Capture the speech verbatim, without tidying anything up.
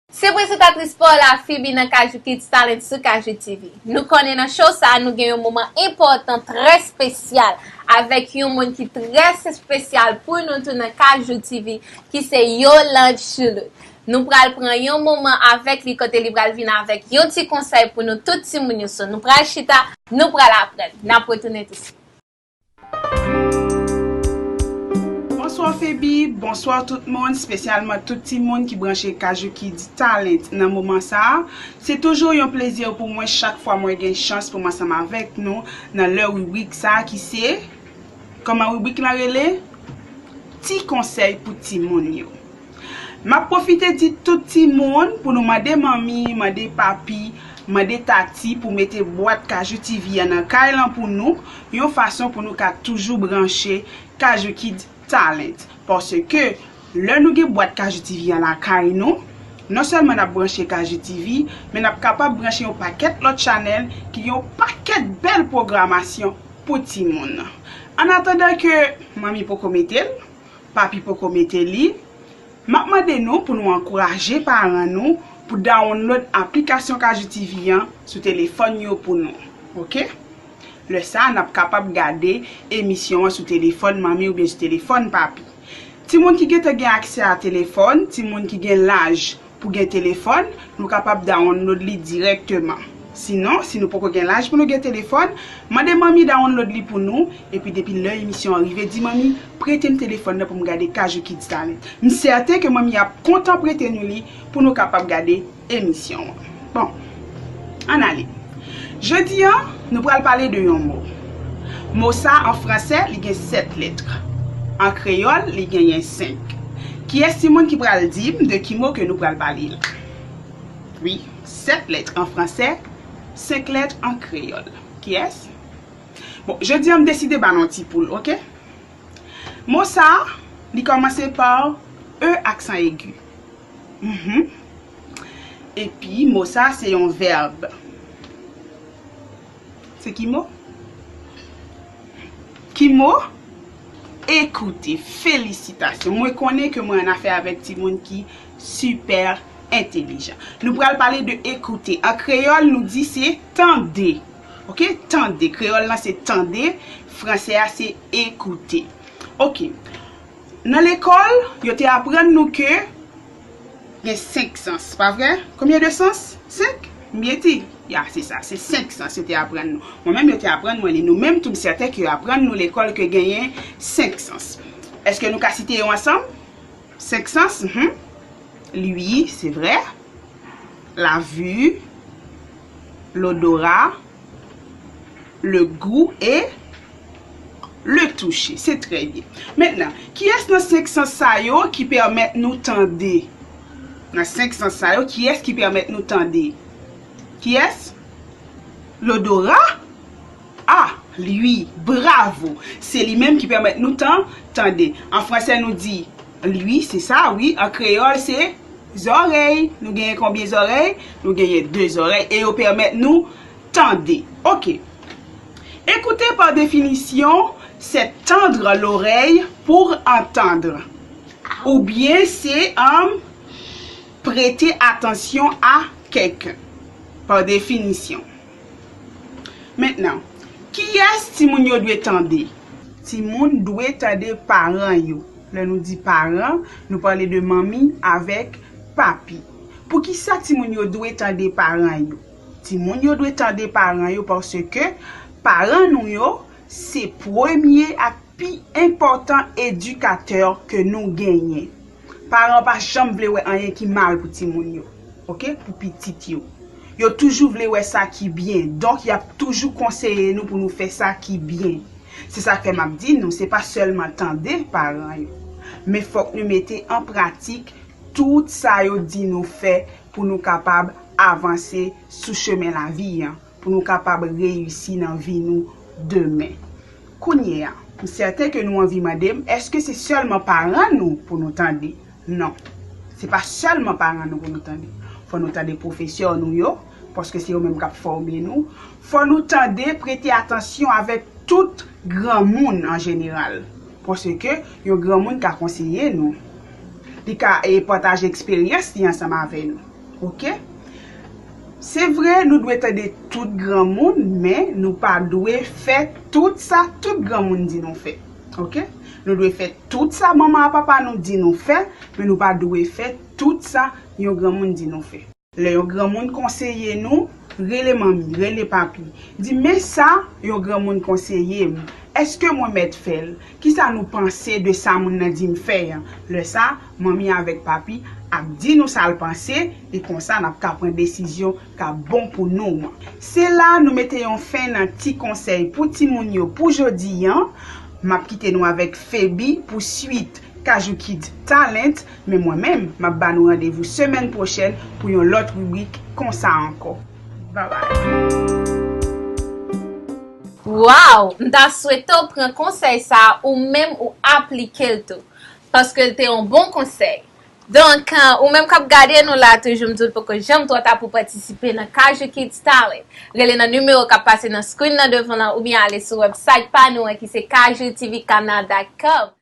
Se prezantatris pa w la, Phoebe, nan Kajou Kids Talent sou Kajou T V. Nou konnen nan show sa a, nou gen yon moman enpòtan, trè espesyal, avèk yon moun ki trè espesyal pou nou tou nan Kajou T V, ki se Yolande Choulout. Nou pral pran yon moman avèk li, kote li pral vin avèk yon ti konsèy pou nou tout timoun yo. So, nou pral chita, nou pral aprann. N ap retounen tousuit. Bonswa Feby, bonswa tout moun, espesyalman tout timoun ki branche Kajou Kids Talent nan moman sa a. Se toujou yon plezi pou mwen chak fwa mwen gen chans pou m ansanm avèk nou nan lè ribrik sa a ki se, kòman ribrik la rele? Ti konsèy pou timoun yo. M ap pwofite di tout timoun pou nou mande manmi, mande papi, mande tati pou mete bwat Kajou T V an nan kay lan pou nou, yon fason pou nou ka toujou branche Kajou Kids Talent. Paske, lè nou gen bwat Kajou T V an lakay nou, non sèlman n ap branche Kajou T V, men n ap kapab branche yon pakèt lòt chanèl ki gen yon pakèt bèl pwogramasyon pou timoun. Annatandan ke manmi poko mete l, papi poko mete li, m ap mande nou pou nou ankouraje paran nou pou download aplikasyon Kajou T V an sou telefòn yo pou nou. Oke? Lè sa a, n ap kapab gade emisyon an sou telefòn manmi oubyen sou telefòn papi. Timoun ki gentan gen aksè a telefòn, timoun ki gen laj pou gen telefòn, nou kapab download li dirèkteman. Sinon, si nou poko gen laj pou nou gen telefòn, mande manmi download li pou nou, epi depi lè emisyon an rive, di manmi, prete m telefòn nan pou m gade Kajou Kids Talent. M sèten ke manmi ap kontan prete nou li pou nou kapab gade emisyon an. Bon, ann ale. Jodi a, nou pral pale de yon mo. Mo sa, an fransè, li gen sèt lèt. An kreyòl, li genyen senk. Kiyès timoun ki pral di m de ki mo ke nou pral pale la? Wi, sèt lèt an fransè, senk lèt an kreyòl. Kiyès? Bon, jodi a, m deside ba nou yon ti poul, oke? Mo sa, li kòmanse pa E aksan egi. Mhm. Epi, mo sa, se yon vèb. Se ki mo? Ki mo? Écouter. Felisitasyon. Mwen konnen ke mwen an afè avèk timoun ki sipè entelijan. Nou pral pale de écouter. An kreyòl, nou di se tande. Oke? Tande. Kreyòl lan se tande. Fransè a se écouter. Oke. Nan lekòl, yo te aprann nou ke gen senk sans, pa vre? Konbyen de sans? Senk? M byen di? Ya, se sa, se senk sans yo te aprann nou. Mwen menm, yo te aprann mwen li. Nou menm tou, m sèten ke yo aprann nou lekòl ke genyen senk sans. Èske nou ka site yo ansanm? Senk sans? Mhm. L'ouïe, se vre. La vue, l'odorat, le goût et le toucher. Se trè byen. Mentnan, kiyès nan senk sans sa yo ki pèmèt nou tande? Nan senk sans sa yo, kiyès ki pèmèt nou tande? Kiyès? L'odorat? Ah, l'ouïe, bravo! Se li menm ki pèmèt nou tan, tande. An fransè, nou di l'ouïe, se sa, wi. An kreyòl, se zòrèy. Nou genyen konbyen zòrèy? Nou genyen de zòrèy e yo pèmèt nou tande. Oke. Écouter, par définition, c'est tendre l'oreille pour entendre. Oubyen se, um, prêter attention à quelqu'un, par définition. Mentnan, kiyès timoun yo dwe tande? Timoun dwe tande paran yo. Lè nou di paran, nou pale de manmi avèk papi. Poukisa timoun yo dwe tande paran yo? Timoun yo dwe tande paran yo paske paran nou yo se premye ak pi enpòtan edikatè ke nou genyen. Paran pa janm vle wè anyen ki mal pou timoun yo, oke, pou pitit yo. Yo toujou vle wè sa ki byen, donk y ap toujou konseye nou pou nou fè sa ki byen. Se sa k fè m ap di nou, se pa sèlman tande paran yo, men fòk nou mete an pratik tout sa yo di nou fè pou nou kapab avanse sou chemen lavi an, pou nou kapab reyisi nan vi nou demen. Kounye a, m sèten ke nou anvi mande m, èske se sèlman paran nou pou nou tande? Non. Se pa sèlman paran nou pou nou tande. Fò nou tande pwofesè nou yo, paske se yo menm k ap fòme nou. Fò nou tande, prete atansyon avèk tout granmoun an jeneral. Paske yon granmoun ka konseye nou. Li ka, e, pataje eksperyans li ansanm avè nou. Oke? Se vre, nou dwe tande tout granmoun, men nou pa dwe fè tout sa tout granmoun di nou fè. Oke? Nou dwe fè tout sa manman ak papa nou di nou fè, men nou pa dwe fè tout sa yon granmoun di nou fè. Lè yon granmoun konseye nou, rele manmi, rele papi. Di, men sa yon granmoun konseye m. Èske mwen mèt fè l? Kisa nou panse de sa moun nan di m fè an? Lè sa, manmi avèk papi ap di nou sa l panse, e konsa n ap ka pran desizyon k ap bon pou nou an. Se la nou mete yon fen nan ti konsèy pou timoun yo pou jodi an. M ap kite nou avèk Feby pou swit Kajou Kids Talent, men mwen menm, m ap ba nou randevou semèn pwochèn pou yon lòt ribrik konsa ankò. Babay! Waw! M ta swete w pran konsèy sa a ou menm ou aplike l tou. Paske l te yon bon konsèy. Donk, ou menm k ap gade nou la toujou, m di w poko janm twò ta pou patisipe nan Kajou Kids Talent. Rele nan nimewo k ap pase nan screen nan devan lan oubyen ale sou website pa nou an ki se kajou t v canada dot com.